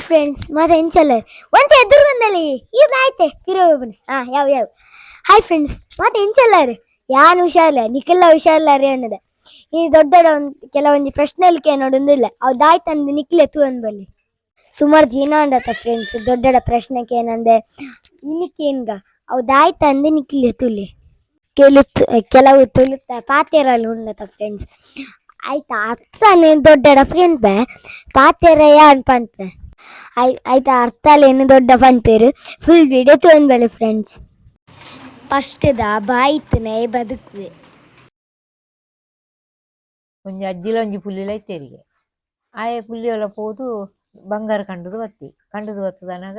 Friends, ಮತ್ತೆ ಎಂಚಲ್ಲರ್ ಒಂತೆ ಎದುರು ಬಂದಲ್ಲಿ ಇದು ಆಯ್ತೆ ಪಿರೋ. ಹಾ, ಯಾವ ಯಾವ. ಹಾಯ್ ಫ್ರೆಂಡ್ಸ್, ಮತ್ತೆ ಎಂಚಲ್ಲರ್? ಯಾನ್ ಹುಷಾರಿಲ್ಲ, ನಿಖಿಲ್ಲ ಹುಷಾರಿಲ್ಲ ರೀ ಅನ್ನದ. ಈ ದೊಡ್ಡ ಒಂದು ಕೆಲವೊಂದು ಪ್ರಶ್ನೆಲಿಕೆ ನೋಡೊಂದಿಲ್ಲ. ಅವು ದಾಯ್ತಂದು ನಿಖಿಲೆ ತೂ ಅಂದ್ಬಲ್ಲಿ. ಸುಮಾರು ದಿನ ಅಂಡತ ಫ್ರೆಂಡ್ಸ್, ದೊಡ್ಡ ಪ್ರಶ್ನೆಗೆ ಏನಂದೆ ಇನಿಕೇನ್ಗ ಅವು ದಾಯ್ತಂದು ನಿಖಿಲೆ ತುಲಿ. ಕೆಲವು ಕೆಲವು ತುಳುತ ಪಾತೆರಲ್ಲಿ ಉಂಡತ ಫ್ರೆಂಡ್ಸ್. ಆಯ್ತಾ? ಅರ್ಥನೇ ದೊಡ್ಡ ಫ್ರೆಂಡ್ ಪಾತೆರ ಯಾನ್ ಪನ್ಪೆ. ಆಯ್ತಾ? ಅರ್ಥಲೇನು ದೊಡ್ಡ ಪನ್ಪೇರು? ಫುಲ್ ವಿಡಿಯೋ ತೂವೊಂದು ಫ್ರೆಂಡ್ಸ್. ಫಸ್ಟ್ದ ಬಾಯಿತನೆ ಬದುಕುವೆ. ಒಂಜಿ ಅಜ್ಜಿಲ ಒಂಜಿ ಪುಲ್ಲಿಲ ಇತ್ತೆರಿಗೆ. ಆಯೆ ಪುಲ್ಲಿಯೊಲ ಪೋದು ಬಂಗಾರ ಕಂಡುದು ಬತ್ತಿ. ಕಂಡುದು ಬತ್ತದನಗ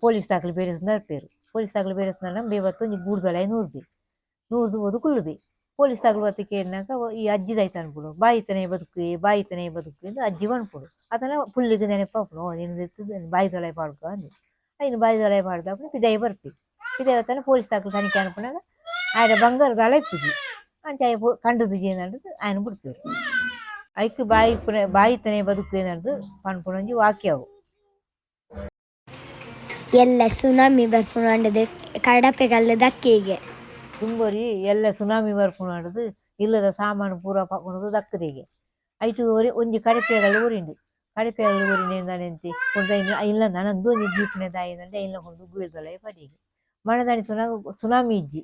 ಪೊಲೀಸ್ ದಾಕಲು ಬೇರೆಸ್ನ ಬರ್ಪೇರು. ಪೊಲೀಸ್ ದಾಕಲು ಬೇರೆಸ್ನ ಬೇ ಬತ್ತು ಒಂಜಿ ಗೂಡ್ದೊಲಾಯಿ ನೂರ್ಬಿ ನೂರ್ದು ಪೋದು ಕುಲ್ಲುಬಿ. ಪೊಲೀಸ್ ದಾಕಲು ಬತ್ತಿ ಕೇನ್ನಗ ಈ ಅಜ್ಜಿ ದಾಯ್ತ ಅನ್ಪುಡು, ಬಾಯಿತನೆ ಬದುಕುವೆ, ಬಾಯಿತನೆ ಬದುಕುವೆ ಅಂದ್ ಅಜ್ಜಿ ಪನ್ಪುಡು. ಅತನ ಪುಲ್ಲಿಗ್ ನೆನಪಾಪುಂಡು, ಓ ನಿಂದು ಬಾಯಿದೊಲಾಯಿ ಪಾಡ್ಕ ಅಂದ್. ಐನ್ ಬಾಯಿದೊಲಾಯಿ ಪಾಡ್ದಾಪುಂಡು. ಪಿದಾಯಿ ಬರ್ಪಿ. ಪಿದಾಯಿ ಬತ್ತನ ಪೊಲೀಸ್ ದಾಕಲು ತನಿಖೆ ಅನ್ಪುನಗ ಆಯಡ ಬಂಗಾರ ದಾಲ ಇಪ್ಪುಜಿ. ಅಂಚ ಆಯೆ ಕಂಡುದು ಜೇನಂದ್ ಆಯನ್ ಬುಡ್ಪೆರ್. ಐಕ್ ಬಾಯಿ ಇಪ್ಪುನ ಬಾಯಿತನೆ ಬದುಕುವೆ ಅಂದ್ ಪನ್ಪುನ ಒಂಜಿ ವಾಕ್ಯ ಅವು. ಎಲ್ಲ ಸುನಾಮಿ ಬರ್ಪುಂಡು ಅಂಡದು ಕಡಪೆ ಕಲ್ಲು ದಕ್ಕಿಗೆ. ದುಂಬೊರಿ ಎಲ್ಲ ಸುನಾಮಿ ಬರ್ಪುನಾಂಡದು ಇಲ್ಲದ ಸಾಮಾನು ಪೂರ ಪಕೊಂಡುದು ದಕ್ಕುದಿಗೆ. ಐಟು ಒರಿ ಒಂಜಿ ಕಡಿಪೆಗಲ್ಲು ಒರಿಂಡು. ಕಡಿಪೆಗಲ್ಲು ಒರಿನೆ ದಾನೆಂತಿ ಕೊಂಡ ಇಲ್ಲ ನನಂದು ಒಂಜಿ ಜೀಪುನೆ ದಾಯಿನಂಡೆ ಐನ್ಲ ಕೊಂಡು ಗುವೆಲ್ದೊಲಯಿ ಪಡಿಗೆ. ಮಣದಾನಿ ಸುನಾಮಿ ಇಜ್ಜಿ.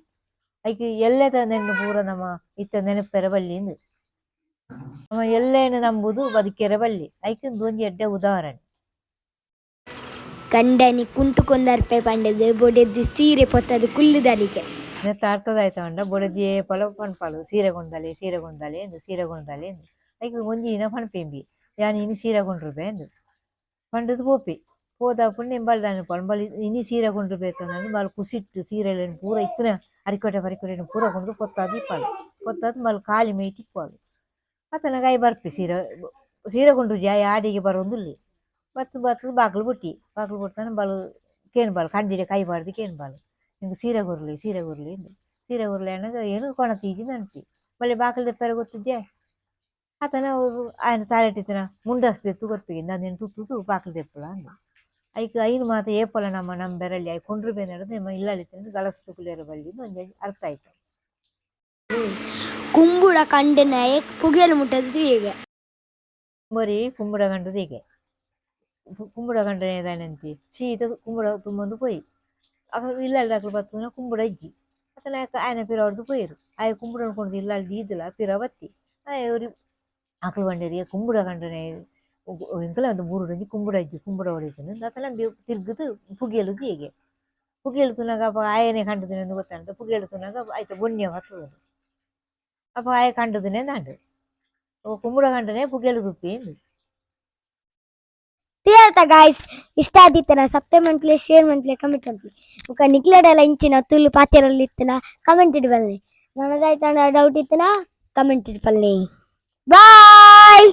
ಐಕ್ ಎಲ್ಲೆದ ನೆನ್ನು ಪೂರ ನಮ ಇತ್ತೆ ನೆನಪೆರೆ ಬಲ್ಲಿ ಇಂದ್. ನಮ ಎಲ್ಲೆನು ನಂಬುದು ಬದುಕೆರೆ ಬಲ್ಲಿ. ಐಕ್ ಉಂದು ಒಂಜಿ ಎಡ್ಡೆ ಉದಾಹರಣೆ. ಗಂಡನಿ ಕುಂಟು ಕೊಂದರ್ಪೆ ಪಂಡದು ಬೊಡೆದ್ದು ಸೀರೆ ಪೊತ್ತದು ಕುಲ್ಲುದಲಿಗೆ. ನೆತ್ತ ಅರ್ಥದಾಯ್ತ ಪಂಡ, ಬೊಡೆದಿ ಏಪಲ ಪನ್ಪಳು, ಸೀರೆ ಕೊಂಡಲೆ, ಸೀರೆ ಕೊಂಡಲೆ ಎಂದು, ಸೀರೆ ಕೊಂಡಲೆ ಎಂದು. ಐಕ್ ಒಂಜಿ ದಿನ ಪನ್ಪೆಂಬಿ, ಯಾನ್ ಇನಿ ಸೀರೆ ಕೊಂಡ್ರುಬೆ ಅಂದ್ ಪಂಡುದು ಪೋಪೆ. ಪೋದಾಪುಂಡು ನಿಂಬಲ್ ದಾನೆ ಪಂಬಲ್ ಇನಿ ಸೀರೆ ಕೊಂಡ್ರುಬೇಕಂದು ಬಾಲ್ ಕುಸಿಟ್ಟು ಸೀರೆಲೆನ್ ಪೂರ ಇತ್ತಿನ ಅರಿಕೋಟೆ ಪರಿಕೋಟೆನ್ ಪೂರ ಕೊಂಡು ಪೊತ್ತಾದ್ ಇಪ್ಪಾಳು. ಪೊತ್ತಾದ್ ಮಲ್ ಖಾಲಿ ಮೈಟ್ ಇಪ್ಪಾಳು. ಅತನಗ ಆಯ್ ಬರ್ಪೆ. ಸೀರೆ ಸೀರೆ ಕೊಂಡ್ರುಜಿ. ಆಯ್ ಆಡಿಗೆ ಬರೋಂದುಲ್ಲೆ. ಬತ್ತು ಬತ್ತು ಬಾಗಿಲು ಬುಟ್ಟಿ. ಬಾಗಿಲು ಬುಟ್ಟನ ಬಲು ಕೇನ್ ಬಾಲ್ ಕಂಡಿಡೆ ಕೈ ಬಾರ್ದು ಕೇನ್ ಬಾಲ್, ನಿಂಗೆ ಸೀರೆ ಕೊರ್ಲಿ, ಸೀರೆ ಕೊರ್ಲಿ ಇಂದು. ಸೀರೆ ಕೊರ್ಲಿ ಅನ್ನಗ ಏನು ಕೊಣತೀಜಿ ನನ್ಪಿ. ಬಲ್ಲೆ ಬಾಕಿಲ್ ದೆಪ್ಪರೆ ಗೊತ್ತಿದ್ಯಾ. ಆತನ ಆಯನ ತಾರೆಟಿತ್ತಿನ ಮುಂಡಸ್ದೆತ್ತು ಗೊತ್ತಿಗೆ ನಂದೇನು ತುತ್ತುದು ಬಾಕಿಲ್ ದೆಪ್ಪಲ ಅಂದು. ಐಕ್ ಐನು ಮಾತ ಏಪಲ ನಮ್ಮ ನಮ್ಮ ಬೆರಳಿ I ಕೊಂಡ್ರು ಬೇನಡ್ದು ನಿಮ್ಮ ಇಲ್ಲಳಿತ್ತಿನ ಗಲಸ್ತು ಕುಲಿಯರ ಬಳ್ಳಿ ಒಂಜಿ ಅರ್ಥ ಆಯ್ತು. ಕುಂಬುಡ ಕಂಡನಾಯ ಪುಗೆಲ್ ಮುಟ್ಟದು ಹೀಗೆ. ಬರೀ ಕುಂಬುಡ ಗಂಡದ ಹೀಗೆ. ಕುಂಬುಡ ಗಂಡನೇ ದಾನಂತಿ ಸೀದ ಕುಂಬುಡ ತುಂಬೊಂದು ಪೋಯಿ. ಅಕಲ್ ಇಲ್ಲಲ್ ಅಕಲ್ ಬತ್ತುನ ಕುಂಬುಡ ಇಜ್ಜಿ. ಅತನ ಆಯನ ಪಿರ ಹೊಡ್ದು ಪೋಯಿರು. ಆಯೆ ಕುಂಬುಡ ಕೊಂಡು ಇಲ್ಲಲ್ ದೀದಲ ಪಿರ ಬತ್ತಿ. ಆಯೆ ಒರಿ ಅಕಲ್ ಬಂಡೇರಿಗೆ ಕುಂಬುಡ ಗಂಡನೆ ಎಂಕಲ ಒಂದು ಬೂರುಡೊಂಜಿ ಕುಂಬುಡ ಇಜ್ಜಿ, ಕುಂಬುಡ ಹೊಡಿತುಂಡು. ಅತನ ತಿರ್ಗುದು ಪುಗೆಲುದು ಹೀಗೆ. ಪುಗೆಲು ತುನಗ ಅಪ ಆಯನೆ ಕಂಡುದಿನ ಗೊತ್ತಾಂಡ. ಪುಗೆಲು ತುನಗ ಆಯ್ತ ಬೊಣ್ಯ ಬತ್ತದ. ಅಪ ಆಯೆ ಕಂಡುದಿನೇ ದಾಂಡು ಕುಂಬುಡ ಗಂಡನೆ ಪುಗೆಲು ತುಪ್ಪಿ ಇಂದು. ತಿಳಿಯರ್ತ ಗಾಯ್ಸ್, ಇಷ್ಟ ಆದಿತ್ತನ ಸಬ್ಸ್ಕ್ರೈಬ್ ಮನ್ಪುಲೆ, ಶೇರ್ ಮನ್ಪುಲೆ, ಕಮೆಂಟ್ ಮನ್ಪುಲೆ. ಬೊಕ ನಿಕ್ಲೆಡಲ ಇಂಚಿನ ತುಳು ಪಾತೆರಲ್ಲಿ ಇತ್ತನ ಕಮೆಂಟ್ ಇಡ್ಬಲ್ಲೆ. ನನದಾಯ್ತಾಂಡ ಡೌಟ್ ಇತ್ತನ ಕಮೆಂಟ್ ಇಡ್ಬಲ್ಲೆ. ಬಾಯ್.